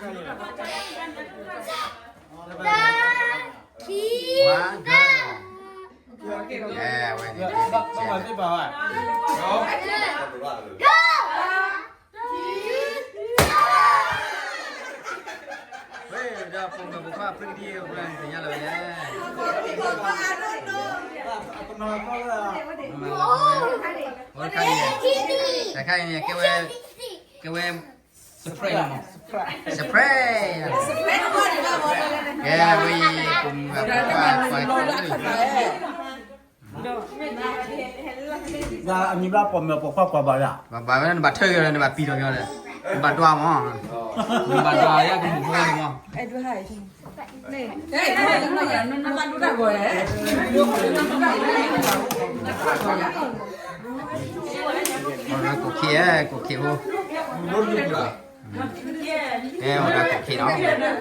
တၢ်ခံသၢ အဲ ဝဲန့ၣ် ဝဲဒၣ်ပိာ်မုၣ်ပိာ်ခွါဖုကဒံ ပှၤသ့ၣ်ညါလီၤဝဲလဲၣ်. တခါအံၤန့ၣ် ကဲဝဲ ကဲဝဲ surprise လီၤမး surprise ကဲဝဲအံၤ ပိာ်မုၣ်ပိာ်ခွါ အမံၤဘၣ်ပိာ်မုၣ်ပိာ်ခွါကွၢ်ဘၣ်ဒၣ် ဘၣ်ဘၣ်ဝဲ နဘၣ်ထၢက့ၤလီၤ နဘၣ်ပံၤထီၣ်က့ၤလီၤ နဘၣ်ဒွးမး နဘၣ်ဒွးယၤကမုၣ်ဖိန့ၣ်မး ကိၣ်ခ့ ကိၣ်ခ့ဖိ အဲ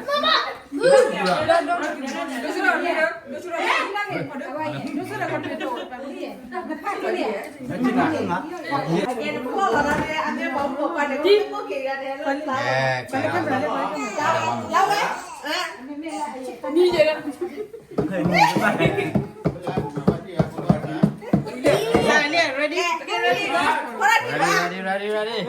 အိၣ်ဒီးကိၣ်ခ့နီၤ အဲ ကဲ ready ready ready ready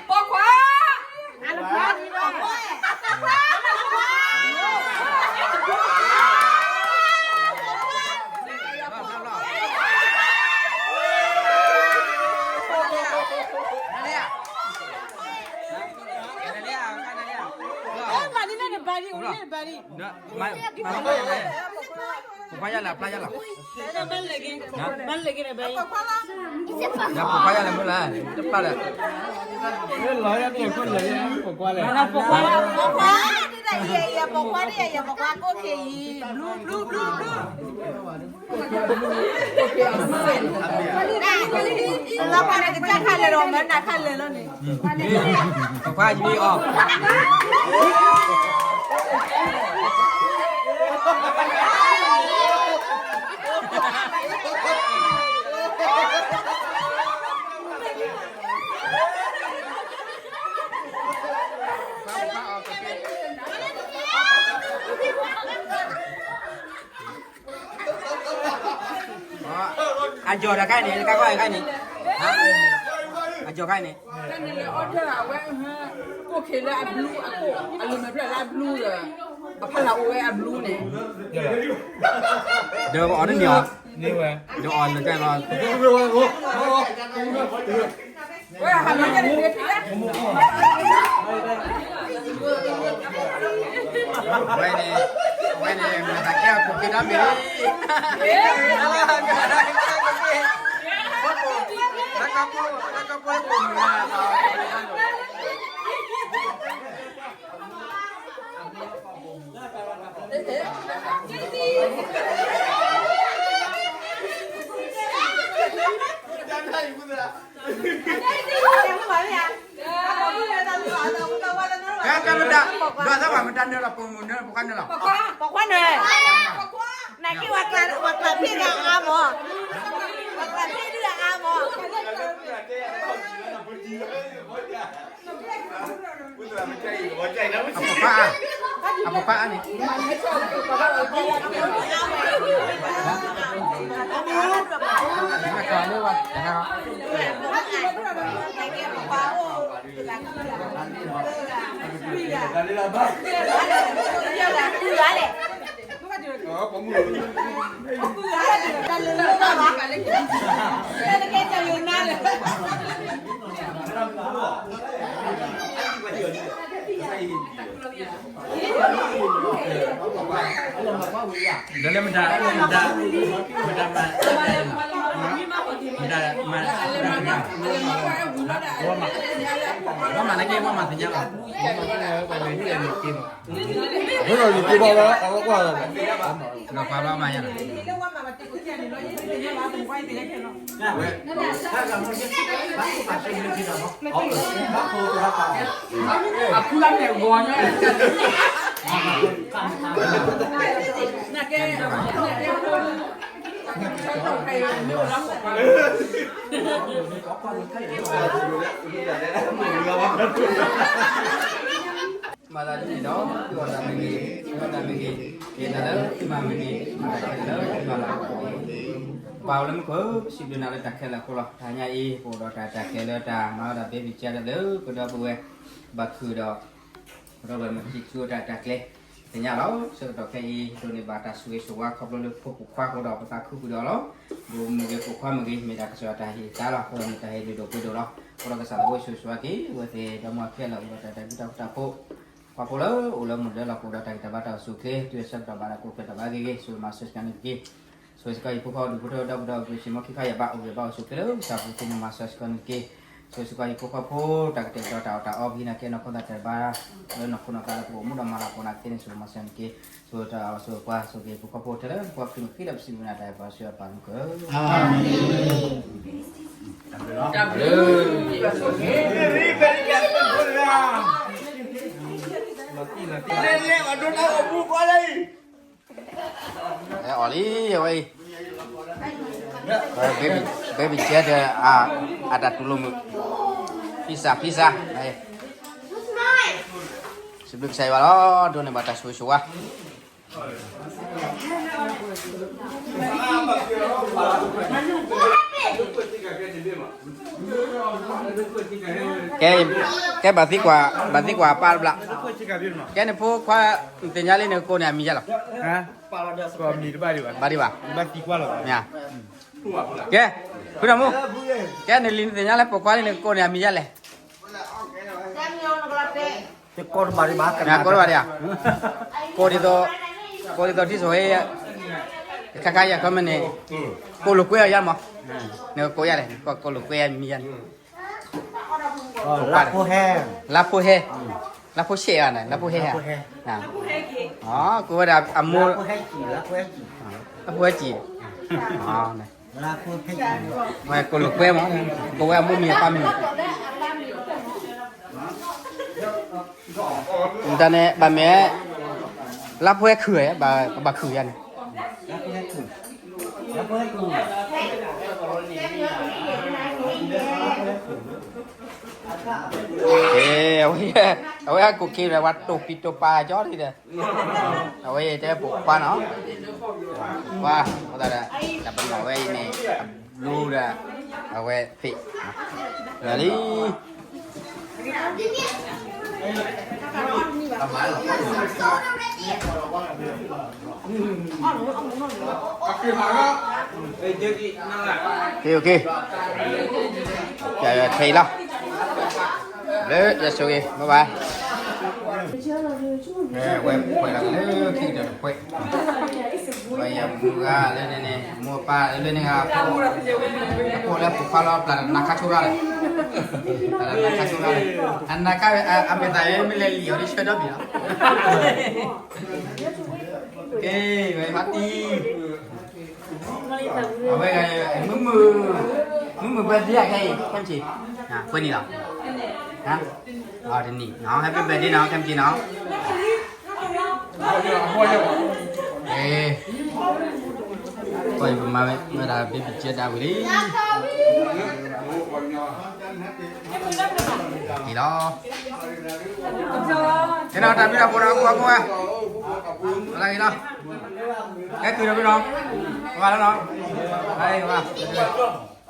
ပိာ်ခွါ ပိာ်ခွါယါလၢအဖျါယါလီၤ ပိာ်ခွါယါလၢမုၢ်လၢ် တဖျါလၢ ပိာ်ခွါ ပိာ်ခွါ ပိာ်ခွါ ပိာ်ခွါ ကိၣ်ခ့အံၤ blue blue blue blue လီၤဖးန့ၣ် ကစၢ်ခါလၢာ်ဒီး မၤနၤခါလၢာ်လီၤန့ၣ် ပိာ်ခွါယမံၤအီၤ အကၠီၤဒီးခါအံၤန့ၣ် တခါခါအံၤခါအံၤန့ၣ် အကၠီၤခါအံၤန့ၣ် တၢ်န့ၣ်လၢအီၣ်တၢ်အဝဲ ကိၣ်ခ့လၢအ blue အကိၣ် အလိၤမဲာ်ဖျၢၣ်လၢအ blue ဒီး အဖီလာ်အိၣ်ဝဲအ blue န့ၣ် ဒီးအီၤတန့ၢ်အီၤ ဒီးအီၤလၢတၢ်လီၤ ဝဲန့ၣ် ဝဲန့ၣ် မတၤကဲအကိၣ်က့ၤဒီးမ့ၢ်လံ လၢကီၢ်ပူၤ လၢကီၢ်ပူၤလၢကိၣ်မုၢ်ဂၤ ကဲ ကဲ မတၤ ဒွးသးဘၣ် မတၤနၢၤလီၤ ပိာ်မုၣ်နၢၤ ပိာ်ခွါနၢၤလီၤ ပိာ်ခွါနၢၤ နက့ၤဝဲကျး ဝဲကျးဖ့ၣ်ဒၣ်အါမး ဝဲကျးဖ့ၣ်ဒၣ်အါမး အပိာ်ခွါ အပိာ်ခွါအါန့ၣ် ဒီးလၢမတၤ မတၤ မတၤမၤ ဝဲမၤနာ်က့ ဝဲမၤသ့ၣ်ညါလီၤ. ဝဲမၤသ့ၣ်ညါလီၤ ပှၤမ့ၢ်ဟံၣ်လီၤ မ့ၢ်က့ဘၣ်, ဝဲဒီးလံၤက့ဘၣ်ဝဲအဝဲကွၢ်လီၤ. ဒီးပှၤဘၣ်မၤယါလီၤ. မၤသးဒ်န့ၣ်ဒီး ဒိးတၢ်မ့ၢ်ဂ့ၤ, ဒိးတၢ်မ့ၢ်ဂ့ၤ, ကဲတၢ်လၢမၤမ့ၢ်ဂ့ၤ, မၤတၢ်ခဲလၢာ်လၢမၤလီၤ. ပၢ်အိၣ်လၢမူခိၣ်ဧၢ, ပစံးဘျုးနၤလၢတၢ်ခဲလၢာ်အဃိလီၤ. တဟါညါအံၤ ပအိၣ်ဒီးတၢ်တၢ်ကျဲၤလၢတၢ်မၤဝဲဒၣ် baby chair လၢကဒီပုၢ်ဝဲၢ် ဘၣ်ခုၣ်ဒီး ဒီပုၢ်ဝဲၢ်မ့ၢ်ထံၣ်ဆူတၢ်တၢ်ကျဲၤ သ့ၣ်ညါလီၤ. ဆၢကတီၢ်ခဲအံၤ ဒိးန့ၢ်ဘၣ်တၢ်ဆိၣ်ဂ့ၤဆိၣ်ဝါ ခီဖျိလၢဖိမုၣ်ဖိခွါအဃိဒီး ပသးခုဃုာ်ဒီးအီၤလီၤ. ဒိးမုၢ်ဂ့ၤပိာ်ခွါမုၢ်ဂ့ၤ မ့ၢ်ဒၣ်ကစၢ်ယွၤတၢ်ဟ့ၣ်တၢ်လီၤ. အဃိဒီးမ့ၢ်တၢ်ဟ့ၣ်ဒုၣ်ဒိၣ်ပှ့ၤဒိၣ်လီၤ. အဃိဒီးကစၢ်သးဘိဆိၣ်ဂ့ၤဆိၣ်ဝါက့ၤ အဝဲသ့ၣ်ဒီမါဝၤခဲလၢာ် အိၣ်ဒီးတၢ်ဒုးတၢ်ဃူတၢ်ဖိး, ပှၤဖိလၢအိၣ်လၢမုၢ်လၢလီၢ် ကအိၣ်ဒီးတၢ်ဂံၢ်တၢ်ဘါတၢ်အိၣ်ဆူၣ်အိၣ်ချ့ တုၤဆၢကတီၢ်ဘၣ်ဒီး ကအိၣ်ဖျဲၣ်ထီၣ်ဘၣ်ဂ့ၤဂ့ၤ ဆိၣ်ဂ့ၤမၤစၢၤစ့ၢ်ကီးန့ၣ်တက့ၢ်. ဆိၣ်ဂ့ၤစ့ၢ်ကီးဟံၣ်ဖိဃီဖိ ဒူၣ်ဖိထၢဖိ ဒီပုၢ်ဒီဝဲၢ် ကလုာ်စၢဖှိၣ်သ့ၣ်ညါ မၤစၢၤစ့ၢ်ကီးန့ၣ်တက့ၢ်. ဆိၣ်ဂ့ၤစ့ၢ်ကီးဟံၣ်ဖိဃီဖိ တၢ်ကတဲာ်ကတီၤတၢ်အီၣ်တၢ်အီ ပဟံးန့ၢ်ကဲနီၢ်ခိသးတၢ်ဘါ လၢနီၢ်ခိနီၢ်သးလၢပအိၣ်မူဒီးမၤလၤကပီၤနာ်က့န့ၣ် ဆိၣ်ဂ့ၤမၤစၢၤန့ၣ်တက့ၢ်. ဆိၣ်ဂ့ၤတၢ်အီၣ်ဆိၣ်ဂ့ၤပှၤ ဆိၣ်ဂ့ၤဟံၣ်ဖိဃီဖိထဲလၢပှၤခရံာ်မ့ၢ်ဃ့လၢပစံးဘျုးနၤတၢ်အဲၣ်ပှၤဆှၢအပၢ်မူခိၣ်ဧၢ. အီၤလံ အဝဲအံၤ baby, baby chair ဒီး အတၢ်တူၢ်လိာ်မုာ် pizza, pizza စံးဘျုးကစၢ်ယွၤလီၤ ဒိးန့ၢ်ဘၣ်တၢ်ဆိၣ်ဂ့ၤဆိၣ်ဝါ ကဲ, ကဲဘၣ်သံကွၢ်, ဘၣ်သံကွၢ်ပၢ်တဘျီ, ကဲနဖိခွါ နသ့ၣ်ညါလံ နကကိးန့ၢ်အမံၤယါလီၤ. ဘၣ်ဒံးဘၣ်, ကဲ, ဖုဒီးမူ, ကဲနလံၤ နသ့ၣ်ညါလၢပိာ်ခွါလံ နကကိးန့ၢ်အမံၤယါလဲၣ်. ကိးတဘၣ်ဒံးဧါ, ကိးဒ်သိး, ကိးဒ်သိးထံဆိၣ်ဂ့ၤ, ခါခါယၤခီမ့ၢ်န့ၣ်, ကိးလိာ်ကွဲအီၤယါမး, နကကိးယါလဲၣ်, ကိးလိာ်ကွဲအမံၤယါန့ၣ်, လါဖိဟဲ, လါဖိဟဲ, လါဖိဆဲးဧါန့ၣ်, လါဖိဟဲဧါ, ကိးဝဲဒၣ်အမိၢ်, လါဖိဟဲစံၣ်, ဝဲကိးလိာ်ကွဲမး, ကိးဝဲအမိၢ်မံၤအပၢ်မံၤ တၢ်န့ၣ် ဘၣ်မ့ၢ် လါပှဲၤခုၣ်, ဘၣ်ခုၣ်ယါန့ၣ်, အဝဲ, အဝဲအကိၣ်က့ၤဝဲ ဝဲတိၢ်ပံၢ်တိၢ်ပာ်ကၠီဒ်ဒီး, အဝဲအံၤတဲပိာ်ခွါနီၤ, ခွါ, အဃိသတးဒီး တၢ်ပနီၣ်ဝဲအံၤန့ၣ် အဘျုးဒီး အဝဲဖံး, လီၤလံ ကဲ, ကဲ, ခဲအံၤလီၤ, လၢယဆိၣ်ဂ့ၤ, bye bye. ဝဲပှဲၤလီၤလၢခံကတၢၢ်တပှဲၤ, ဝဲယမုၢ်ဂၤလၢန့ၣ်န့ၣ် မိၢ်ပၢ်လၢန့ၣ်ဂၤ, အဖိလၢပိာ်ခွါလီၤ ပျၢ်နါခါဆိရၣ်လဲၣ်, ပျၢ်နါခါဆိရၣ်လဲၣ်, အနါခါအမဲာ်သၣ်မ့ၢ်လဲၤလံၣ်အီၤဒ်ဆၢဒီဘ့ၣ်လီၤ, ကဲ, ဝဲဖါတံၢ် အဝဲ, မုၢ်မုၢ်, မုၢ်မုၢ် birthday ခဲအံၤ ခဲမုၢ်ဆ့ၣ်, ပှဲၤနံၣ်လီၤ, တနံၣ်, happy birthday နီၤ ခဲမုၢ်ဆ့ၣ်နီၤ, ကဲ, ပမၤဝဲဒၣ် baby chair ဒၣ်ဝံၤလံ လီၤ, ကဲနီၤ တၢ်ဘျုးတၢ်ဖှိၣ်ဒီး အဖိအဖိဧၢ, လၢဂ့ၤနီၤ, ကဲတုၤဒီးဘျုးနီၤ, ဘၣ်လီၤနီၤ, ဘၣ်လီၤ,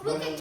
ဘၣ်